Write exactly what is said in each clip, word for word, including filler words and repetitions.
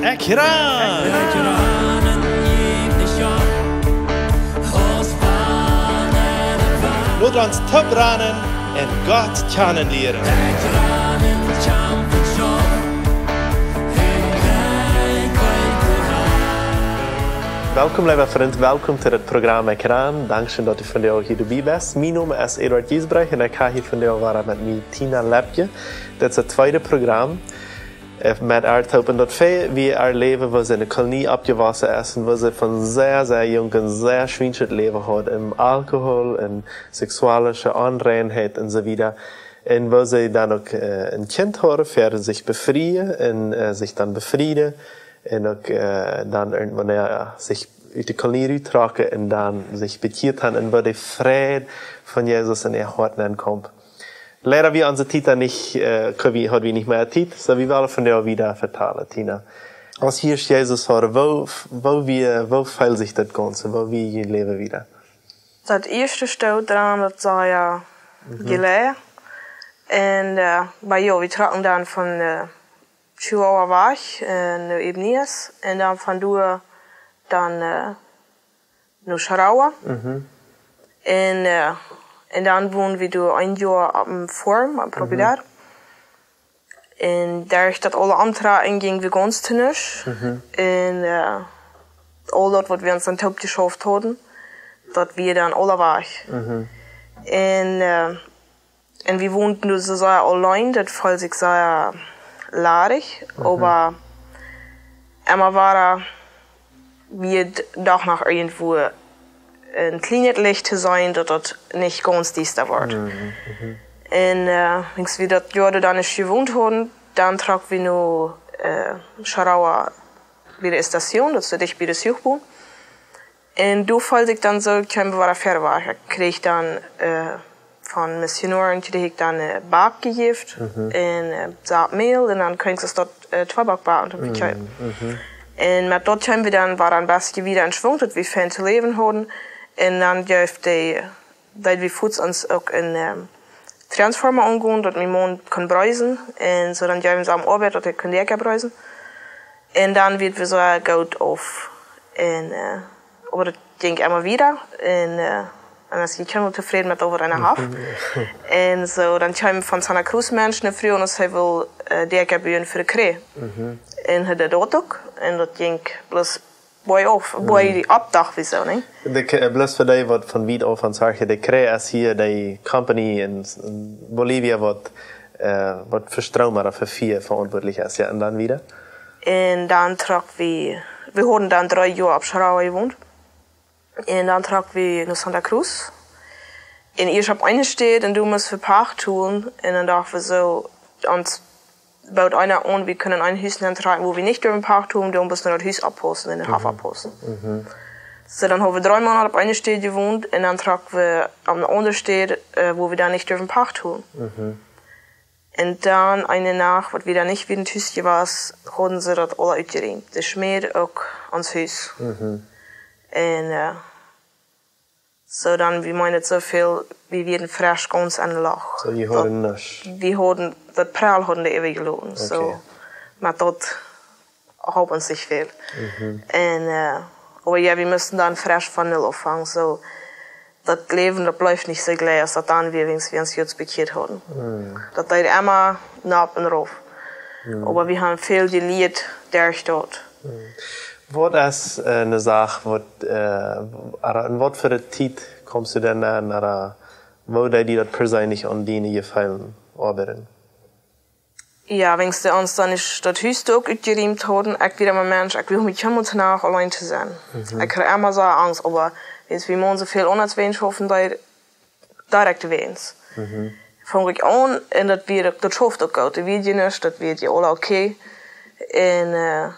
Ekj ran! Lot ons toop ranen un Gott kjanen lieren. Welkom, leewa Frint, welkom to daut Programm Ekj ran. Dankscheen, daut du vondoag hia doabie best. Mien Nomen es Eduard Giesbrecht un ekj hab hia vondoag wada met mie Tina Lepke. Daut es daut tweede Programm, äh, met äa toop. Un daut wia äa Läwen, woo see enne Kolonie oppjewossen es un woo see von sea, sea junk een sea schwienschet Läwen haud, em Alkohol un seksualische Onreinheit un soo wieda. Un woo see dan uk, äh, een Kjint hauden, fa sikj befrieen un, äh, sikj dan befrieden. Un uk, äh, dan irjentwann, jo, sikj ut de Kolonie ruttrocken un dan sikj bekjieet haben un woo de Fräd von Jesus en äa Hoat nenn kjeem. Leida wia onse Tiet dan nich, äh, kunn wie, haud wie nich mea Tiet, soo wie wellen vondoag wieda vetalen, Tina. Aus jie Jesus hauden, woo, woo wia, woo feeld sikj daut Gaunze, woo wia jun Läwen wieda? Daut ieeschte Stoot doaraun, daut wia jo Mhm. Galiläa. Un, äh, oba jo, wie trocken dan von, äh, Chihuahua wajch, äh, no Ibanez un dan von doa dan, äh, no Charagua. Mhm. Un, äh, un dan wonden wie doa een Joa opp eene Farm, opp Mhm. Propiedad. Un derch daut aule Omtrakjen jinkj wie gaunz to nuscht. Mhm. Un, äh, aul daut, waut wie ons dan toop jeschauft hauden, daut wia dan aula wajch. Mhm. Un, äh, un wie wonden doa soo sea auleen, daut feeld sikj sea ladich, Mhm. oba emma wia, wia doch noch irjentwoo een kjlienet Licht to seenen, daut daut nich gaunz diesta wort. Mhm, mhm. Un, äh, wiels wie daut Joa doa dan ieescht jewont hauden, dan trock wie no, äh, Charagua bie de Estazion, daut es dicht bie de Zuchbon. Un doa feeld ekj dan soo, ekj kjeem wada wieda wajch. Ekj kjrieech dan, äh, von Missionoaren kjrieech ekj dan, äh, Back jejäft Mhm. un, äh, Sack Mäl un dan kunn ekj daut, äh, Tweeback backen un Mhm, vekjeepen. mhm. Un met daut kjeem wie dan, wia een bät wieda en Schwunk, daut wie fein to läwen hauden. Un dan jeef dee, deed wie fuaz ons uk een, ähm, Transformer aungonen, daut mien Maun kunn breisen. Un soo dan jeewen see am Oabeit, daut hee kunn Däakja breisen. Un dan wia wie soo goot auf. Un, äh, oba daut jinkj emma wieda. Un, äh, un aus ekj kjeem tofräd met daut, waut eena haud. Mhm. Un soo, dan kjeem von Santa Cruz Menschen, eene Fru, un see wull, äh, Däakja buen fa de Kjrieej. Mhm. Un hee deed daut uk. Un daut jinkj bloos boajauf, Mhm. boajopp, docht wie soo, nä? De K-, äh, bloos fa dee, waut von wiet auf ons horchen, de Kjrieej es hia de Company en, en Bolivia, waut, äh, waut fa Stroom ooda fa Fia veauntwuatlich es, jo, un dan wieda? Un dan trock wie, wie hauden dan dree Joa opp Charagua jewont. Un dan trock wie no Santa Cruz. Un ieescht opp eene Städ un doa must wie Pacht tolen. Un dan docht wie soo, ons boot eena aun, wie kunnen een Hus nenntrakjen, wua wie nich derwen Pacht tolen, dan must wie daut Hus oppaussen un dän Hoff Mhm. oppaussen. Mhm. Soo, dan haud wie dree Moonat opp eene Städ jewont un dan trock wie opp eene aundre Städ, äh, wua wie dan nich derwen Pacht tolen. Mhm. Un dan eene Nacht, waut wie dan nich wieren tus jewast, hauden see daut aula utjeriemt. De Schmäd uk ons Hus. Mhm. Un, äh, soo dan, wie meenen soo väl, wie wieren fresch gaunz aun de Lach. Soo, jie hauden nuscht. Wie hauden, daut Prell hauden dee äwajjeloten. Soo, Okay. met daut haud ons nich väl. Mhm. Un, äh, oba jo, wie musten dan fresch von null aunfangen. Soo, daut Läwen, daut bleef nich soo jlikj, aus daut dan wia, wiels wie ons jrod bekjieet hauden. Mhm. Daut deed emma nopp un rauf. Mhm. Oba wie haben väl jelieet derch daut. Mhm. Waut es, äh, eene Sach, waut, äh, ooda en waut fa eene Tiet kjeemst du dan aun, ooda woo deed die daut perseenlich aun diene Jefeelen oabeiden? Jo, wiels dee ons dan nich daut Hus uk utjeriemt hauden, ekj wia een Mensch, ekj wull mie kjeemols nich auleen to sennen. Mhm. Ekj haud emma soo Angst, oba wiels wie Maun soo väl aundasch wajch schaufen deed, direkt wajch. Mhm. Funk ekj aun, un daut wia, daut schauft uk goot. Daut wia je nuscht, daut wia je aula okay. Un, äh,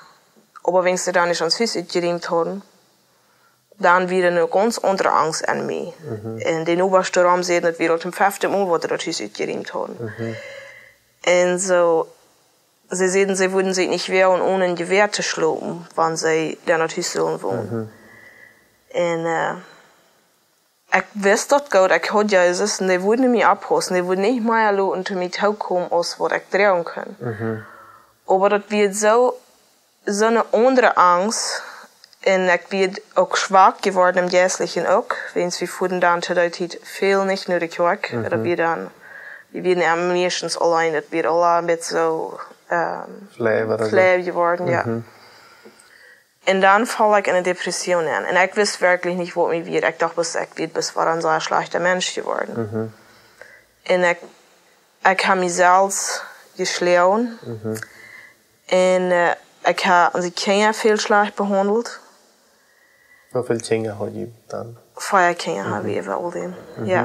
oba wiels see dan nich ons Hus utjeriemt hauden, dan wia eene gaunz aundre Angst aun mie. Mhm. Un de Nobasch doaromm säden, daut wia aul daut fefte Mol, waut see daut Hus utjeriemt hauden. Mhm. Un soo, see säden, see wudden sikj nich woagen, onen een Jewäa to schlopen, wan see dan daut Hus sullen wonen. Mhm. Un, äh, ekj wist daut goot, ekj haud Jesus, un dee wudd mie oppaussen, dee wudd nich mea loten to mie toopkomen, aus waut ekj droagen kunn. Mhm. Oba daut wia soo Soone aundre Angst. Un ekj wia uk schwak jeworden em Jeistlichen uk, wiels wie fuaren dan to dee Tiet väl nich no de Kjoakj. Mhm. Daut wia dan, wie wieren meistens auleen, daut wia aul een bät soo, ähm, flau jeworden, jo. Mhm. Un dan foll ekj en eene Depression enn. Un ekj wist werkjlich nich, waut mie wia. Ekj docht, bloos, ekj wia bloos wada een sea schlajchta Mensch jeworden. Mhm. Un ekj, ekj hab mie selfst jeschlonen. Mhm. Un, äh, ekj hab onse Kjinja väl schlajcht behaundelt. Woo väl Kjinja haud jie dan? Vea Kjinja hab wie äwa aul dän. Mhm. Jo.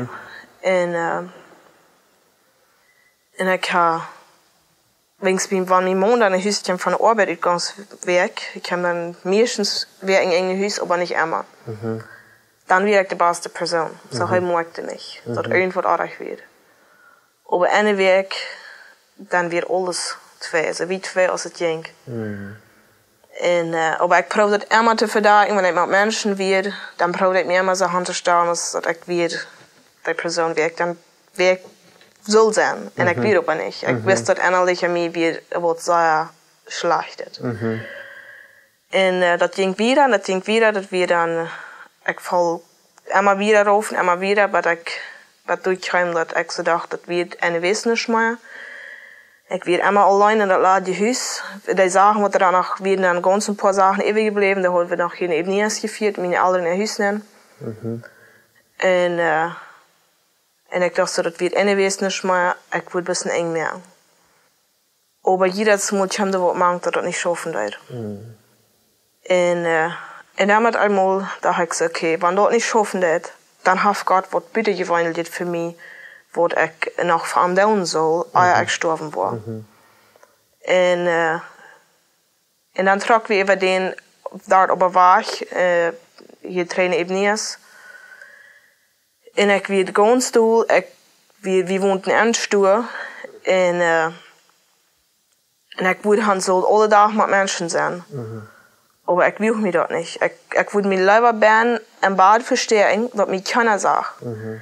Un, äh, un ekj hab, wiels mien, wan mien Maun dan no Hus kjeem von de Oabeit utgongen, wia ekj, ekj kjeem dan meistens wia ekj en Hus, oba nich emma. Mhm. Dan wia ekj de baste Persoon. Soo, mhm, hee moakjt nich, daut, mhm, irjentwaut oajch wia. Oba enne Wäakj, dan wia aules twei, soo wiet twei aus et jinkj. Mhm. Un, äh, oba ekj proowd daut emma to vedakjen, wan ekj met Menschen wia, dan proowd ekj mie emma soo aun to stalen, aus daut ekj wia, dee Persoon, woo ekj dan, woo ekj sull sennen. Un ekj, mhm, wia oba nich. Ekj, mhm, wist daut ennalich aun mie wia waut sea schlajchtet. Mhm. Un, äh, daut jinkj wieda, daut jinkj wieda, daut wia dan, äh, ekj foll emma wieda rauf un emma wieda, bat ekj, bat doa kjeem, daut ekj soo docht, daut wia eene Wesensschmeier. Ekj wia emma auleen en daut ladje Hus. Dee Sachen, waut doa noch, wieren dan gaunz een poa Sachen äwajebläwen, doa hauden wie noch kjeene Epiphanies jefieet, miene Elren en Hus nenn. Mhm. Un, äh, un ekj docht soo, daut wia eene Wesensschmeier, ekj wudd bloos een Enj moaken. Oba jiedet Mol kjeem doa waut mank, daut daut nich schaufen deed. Mhm. Un, äh, un dan met eemol docht ekj soo, okay, wan daut nich schaufen deed, dan haft Gott waut Butajeweeneljet fa mie, waut ekj noch fa am doonen saul, ea, mhm, ekj stoawen woa. Mhm. Un, äh, un dan trock wie äwa dän doa opp de Wajch, äh, hia trigj no Epiphanies. Un ekj wia gaunz dol, ekj, wie, wie wonden en Stua. Un, äh, un ekj wudd han saul aule Dach met Menschen sennen. Mhm. Oba ekj wull mie daut nich. Ekj, ekj wudd mie leewa bennen em Bad vestäakjen, daut mie kjeena sach. Mhm.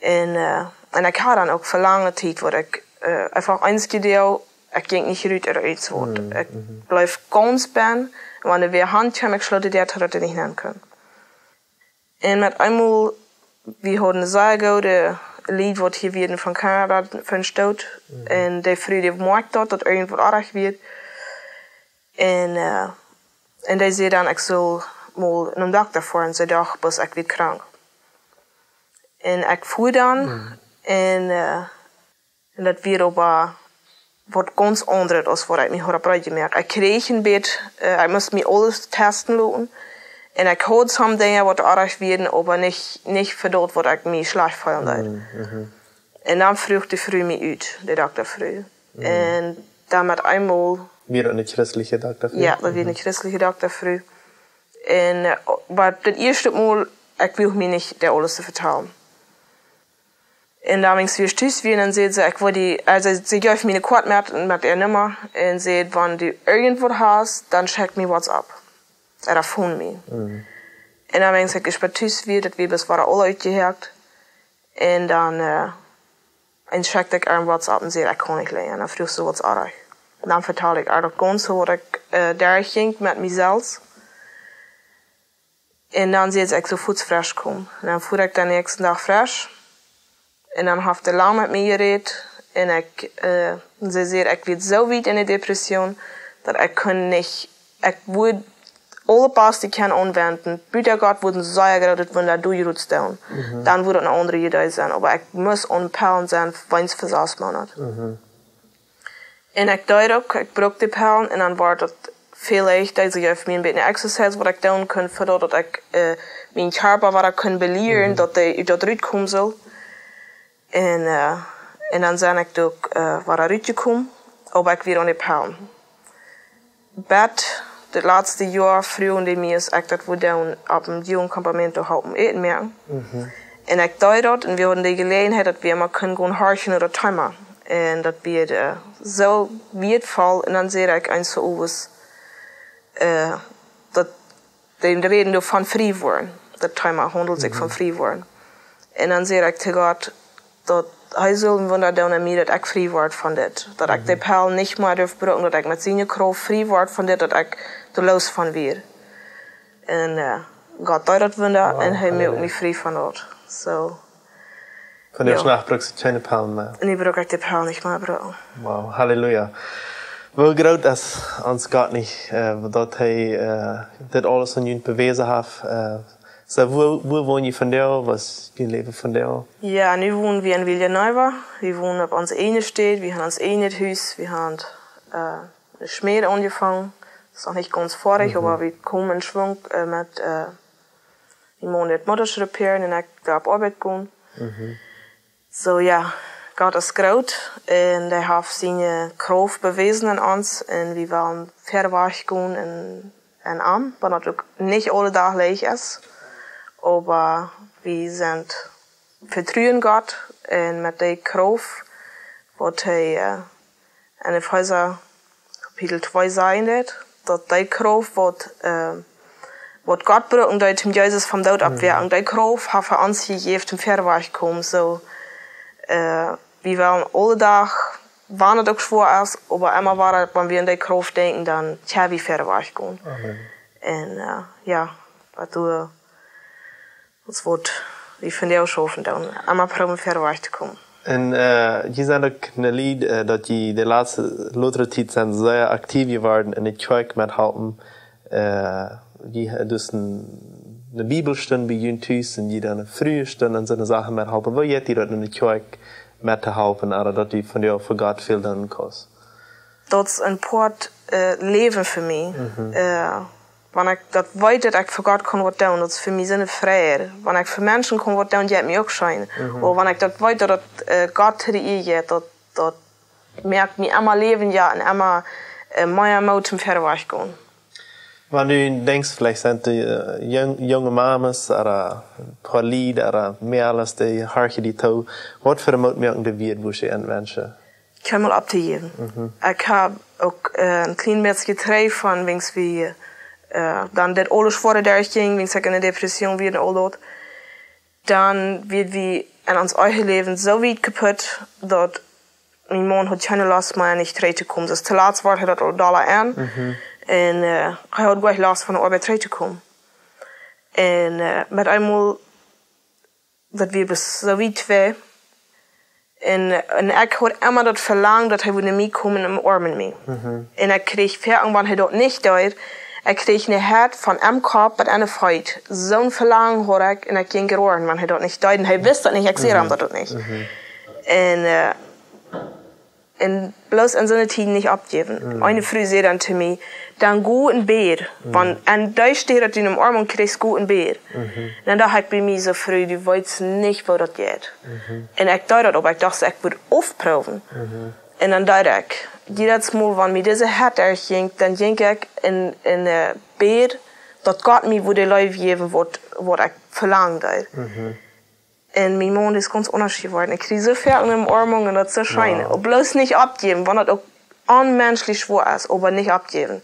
Un, äh, un ekj haud dan uk fa lange Tiet, waut ekj, äh, eefach eent jedonen, ekj jinkj nich rut ooda irjentwaut. Mhm, ekj, mhm, bleef gaunz bennen. Un wan doa wäa han kjeem, ekj schloot de Däa too, daut dee nich nenn kunn. Un met eemol, wie hauden sea goode Lied, waut hia wieren von Kanada, von Stoot. Mhm. Un dee Fru, dee moakjt daut, daut irjentwaut oajch wia. Un, äh, un dee säd dan, ekj sull mol no eenen Dokta foaren, un see docht, bloos ekj wia krank. Un ekj fua dan, mhm, un, äh, un daut wia oba waut gaunz aundret aus waut ekj mie haud opp reed jemoakt. Ekj kjrieech een bät, äh, ekj must mie aules testen loten. Un ekj haud some Dinja, waut oajch wieren, oba nich, nich fa daut, waut ekj mie schlajcht feelen deed. Mhm, mhm. Un dan fruach de Fru mie ut, de Dokta Fru. Mhm. Un dan met eemol. Wia daut eene christelje Dokta Fru? Jo, daut wia eene, mhm, christelje Dokta Fru. Un, äh, oba daut ieeschte Mol, ekj wull mie nich daut aules vetalen. Un dan, wan ekj tus wia, dan säd see, ekj wull die, aulsoo, see jeef mie eene Koat met, met äa Numma un säd, wan du irjentwaut hast, dan schekj mie WhatsApp. Ooda phone mie. Mhm. Un dan, wan ekj tus wia, daut wia bloos wada aul utjehoakt. Un dan, äh, un schekjt ekj äa WhatsApp un säd, ekj kaun nich lenja. Dan fruach see, waut es oajch. Dan vetald ekj äa daut gaunz, waut ekj, äh, derchjinkj met mie selfst. Un dan säd see, ekj sull fuaz fresch komen. Un dan fua ekj dän näakjsten Dach fresch. Un dan haft see lang met mie jerät. Un ekj, äh, see säd, ekj wia soo wiet en de Depression, daut ekj kunn nich, ekj wudd aule Paust, dee ekj kunn aunwenden, buta Gott wudd een sea grootet Wunda derchjedonen. Mhm. Dan wudd daut eene aundre Idee sennen. Oba ekj must aun Pellen sennen, weens fa sas Moonat. Mhm. Un ekj deed uk, ekj brukt de Pellen un dan wort daut väl leichta. See jeef mie een bät exercise, waut ekj doonen kunn, fa daut ekj, äh, mienen Kjarpa wada kunn belieren, mhm, daut dee, daut rutkomen sull. Un, äh, un dan sie ekj uk, äh, wada rutjekomen, oba ekj wia aun de Pellen. Bat daut latste Joa fruagen dee mie, aus ekj daut wull doonen, opp een Jugendcampamento halpen Äten moaken. Mhm. Un ekj deed daut, un wie hauden de Jeläajenheit, daut wie mau kunnen gonen horchen no daut Thema. Un daut wia, äh, soo wieetvoll, un dan säd ekj eens soo owes, äh, daut, dee räden doa von frie woaren. Daut Thema haundelt sikj von, mhm, frie woaren. Un dan säd ekj to Gott, daut, hee sull een Wunda doonen en mie, daut ekj frie wort von dit. Daut ekj de Pell nich mea durf brucken, daut ekj met siene Krauft frie wort von dit, daut ekj doa loos von wia. Un Gott deed daut Wunda un hee muak mie frie von daut. Soo. Von dee Nacht bruckt see kjeene Pellen mea. Nu bruck ekj de Pell nich mea brucken. Wow, Halleluja. Woo groot es ons Gott nich, daut hee dit aules aun junt bewäsen haft. Soo, wua wonen jie vondoag? Waut es jun Läwen vondoag? Jo, nu wonen wie en Villa Nueva. Wie wonen opp onse ieejne Städ, wie haben ons ieejnet Hus, wie haben ne Schmäd aunjefongen. Es noch nich gaunz foadich, oba wie komen en Schwung met wie motten daut Motorrad reparieren un ekj doa opp Oabeit gonen. Soo jo, Gott es groot un hee haft siene Krauft bewäsen en ons un wie wellen verwoats gonen en am, wan daut uk nich aule Dach leicht es. Oba wie sent vetruen Gott un met dee Krauft, waut hee en Efeesa Kapitel twee sajen deit, daut dee Krauft, waut Gott brucken deed, om Jesus vom Doot opptowakjen, dee Krauft haft hee ons jejäft, om verwoats komen. Soo, wie wellen aule Dach, wan daut uk schwoa es, oba emma wada, wan wie aun dee Krauft denkjen, dan kjenn wie verwoats komen. Un jo, waut du Daut woat wie vondoag schaufen doonen, emma proowen verwoats to komen. Un jie sent uk ne Lied, daut jie de latste, lottre Tiet sent sea aktiv jeworden en de Kjoakj methalpen. Jie, dus ne Bibelstund bie junt tus un jie dan ne Fruestund un soone Sachen methalpen. Woo jeit die daut en de Kjoakj met to halpen, oda daut du vondoag fa Gott väl doonen kaust? Daut es een Poat Läwen fa mie. Wan ekj daut weet, daut ekj fa Gott kaun waut doonen, daut es fa mie soone Freiheit. Wan ekj fa Menschen kaun waut doonen, jeit mie uk scheen. Oba wan ekj daut weet, daut Gott to de Ea jeit, daut moakt mie emma läwendja un emma mea Moot toom verwoats gonen. Wan du denkjst, veleicht sent doa junge Mames oda een poa Lied oda Meales, dee horchen die too, waut fa eene mootmoakende Wieed wurscht du an wenschen? Kjeenmol opptojäwen. Ekj hab uk een kjlien bät Jetrei von, wiels wie dan dit aules schwoa derchjinjen, wiels ekj en de Depression wia un aul daut. Dan wia wie en ons eejnet Läwen soo wiet kaput, daut mien Maun haud kjeene Lost mea, nich trigj to komen. Soo toolatst wort hee daut aul dolla en. Un hee haud goanich Lost von de Oabeit trigj to komen. Un met eemol daut wia bloos soo wie twee. Un ekj haud emma daut Velangen, daut hee wudd no mie komen un omoarmen mie. Un ekj kjrieech foaken, wan hee daut nich deed, ekj kjrieech ne Hett von em Kopp bat aun de Feet. Soon Velangen haud ekj un ekj jinkj roaren, wan hee daut nich deed. Un hee wist daut nich, ekj säd am daut uk nich. Un bloos en soone Tieden nich oppjäwen. Eene Fru säd dan to mie: Dan go un bäd. Wan en dee Städ daut du ne Omoarmunk kjrichst, go un bäd. Un dan docht ekj bie mie soo: Fru, du weetst nich, woo daut jeit. Un ekj deed daut, oba ekj docht, ekj wudd aufproowen. Un dan deed ekj, jiedet Mol, wan mie dise Hett derchjinkj, dan jinkj ekj un bäd, daut Gott mie wudd de Leew jäwen, waut ekj velangen deed. Un mien Maun es gaunz aundasch jeworden. Ekj kjrieech soo foaken ne Omoarmunk un daut es soo scheen. Oba bloos nich oppjäwen, wan daut uk onmenschlich schwoa es, oba nich oppjäwen.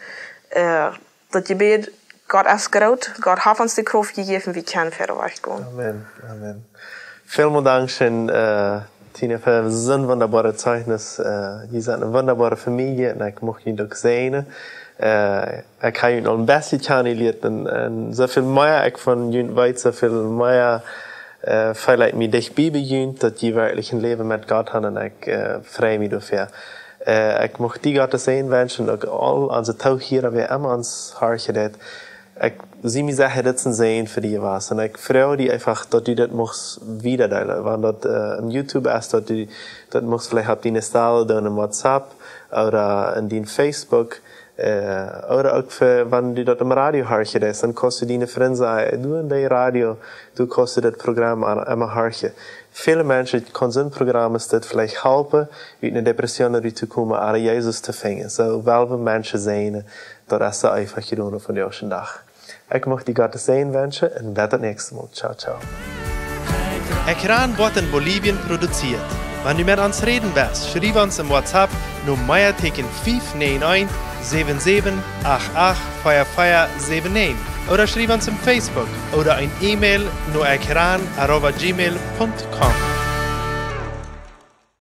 Daut Jebäd, Gott es groot, Gott haft ons de Krauft jejäft, wie kjennen verwoats gonen. Amen, amen. Välmol dankscheen, Tina, fa soon wundaboaret Zeichnis. Jie sent ne wundaboare Famielje un ekj mucht junt uk säajnen. Ekj hab junt aul een bät kjanen jelieet un soo väl mea ekj von junt weet, soo väl mea feel ekj mie dicht bie junt, daut jie werkjlich een Läwen met Gott haben un ekj frei mie doafäa. Ekj mucht die Gott sienen wenschen, uk aul onse Toohiera, wäa emma ons horchen deit. Ekj sie mie secha, dit es een Säajen fa die jewast. Un ekj froag die eefach, daut du dit muchst wiedadeelen. Wan daut en YouTube es, daut du daut muchst veleicht opp diene Stal doonen en WhatsApp oda en dien Facebook. Oda uk fa, wan du daut em Radio horchen deist, dan kaust du diene Frind sajen: Du en dee Radio, du kaust dit Program emma horchen. Väle Menschen kaun soon Program es dit veleicht halpen, ut ne Depression rut to komen, oda Jesus to finjen. Soo well wie Menschen säajnen, daut es soo eefach jedonen vondoag dän Dach. Ekj mucht die Gott sienen wenschen un bat daut näakjste Mol. Ciao, ciao. Ekran woat en Bolivien produzieet. Wan du met ons räden west, schriew ons em WhatsApp no Meateeken fief näajen eent, säwen säwen, acht acht, vea vea säwen näajen, oda schriew ons em Facebook oda een E-Mail no ekran arroba gmail punkt com.